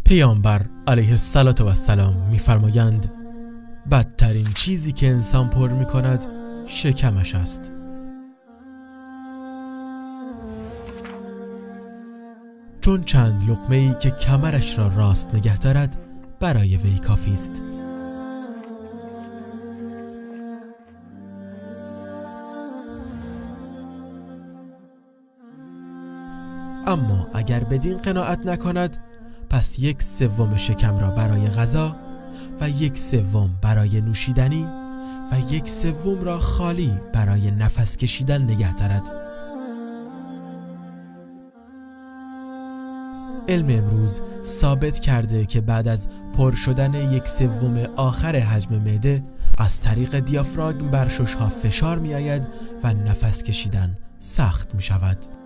پیامبر علیه الصلاة و السلام می‌فرمایند بدترین چیزی که انسان پر می‌کند شکمش است. چون چند لقمه‌ای که کمرش را راست نگه دارد برای وی کافی است. اما اگر بدین قناعت نکند پس 1/3 شکم را برای غذا و 1/3 برای نوشیدنی و 1/3 را خالی برای نفس کشیدن نگه دارد. علم امروز ثابت کرده که بعد از پر شدن 1/3 آخر حجم معده از طریق دیافراگم بر ششها فشار می آید و نفس کشیدن سخت می شود.